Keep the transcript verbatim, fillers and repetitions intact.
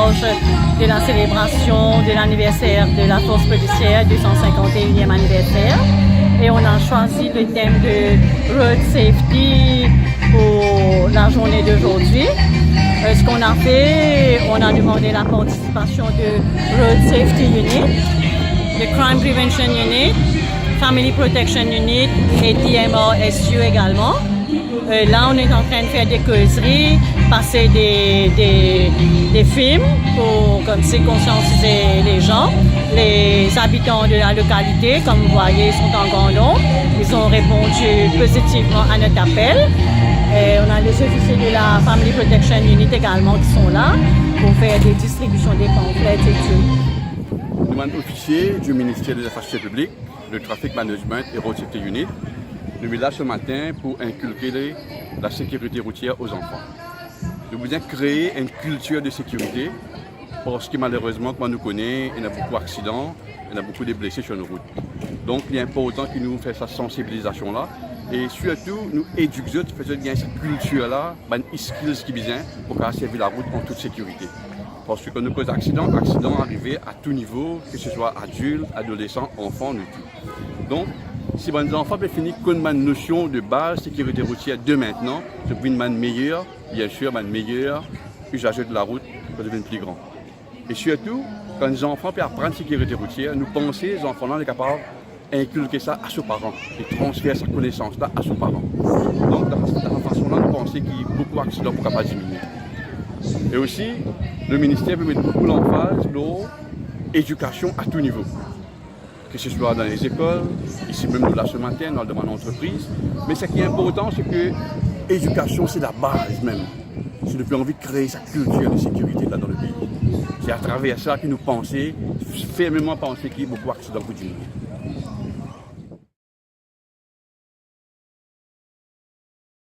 De la célébration de l'anniversaire de la force policière, deux cent cinquante et unième anniversaire. Et on a choisi le thème de Road Safety pour la journée d'aujourd'hui. Euh, ce qu'on a fait, on a demandé la participation de Road Safety Unit, de Crime Prevention Unit, Family Protection Unit et D M R S U également. Euh, là, on est en train de faire des causeries, passer des, des, des films pour comme ça conscientiser les gens, les habitants de la localité. Comme vous voyez, ils sont en grand nombre. Ils ont répondu positivement à notre appel. Et on a les officiers de la Family Protection Unit également qui sont là pour faire des distributions des pamphlets et tout. Nou bann ofisie di Minister Linfrastriktir Piblik, le Traffic Management et Road Safety Unit, nou la ce matin pour inculquer le, la sécurité routière aux enfants. Nou bizin kree enn kiltir de sekirite, parski malerezman, kouma nou kone, ena boukou aksidan, ena boukou de blese sur nos routes. Donk, li inportan ki nou fer sa sansibilizasion la, e sirtou, nou edik zot, fer zot gagn sa kiltir la, bann skills ki bizin, pou kapav servi larout an tout sekirite. Parski kan nou koz aksidan, aksidan arive a tou nivo, ke se swa adilt, adolesan, anfan, nou tou. Donk, si bann zanfan pe fini konn bann nosion de baz sekirite routier de mintnan, zot pou vinn bann meyer, biensir, bann meyer izaze de larout kan zot vinn pli gran. E sirtou, kan zanfan pe aprann sekirite routier, nou panse zanfan la, li kapav inkilke sa a so paran e transfer sa konesans la a so paran. Donk, dan, dan sa fason la, nou panse ki boukou aksidan pou kapav diminie. E osi, le minister pe met boukou lanfaz lor edikasion a tou nivo, ke se swa dan lezekol, isi mem nou la se matin, dan bann antrepriz. Me seki inportan, se ke edikasion, se labaz mem. Si nou pe anvi kree sa kiltir de sekirite la dan le pei, se atraver sa ki nou panse, fermeman panse ki boukou aksidan pou diminie.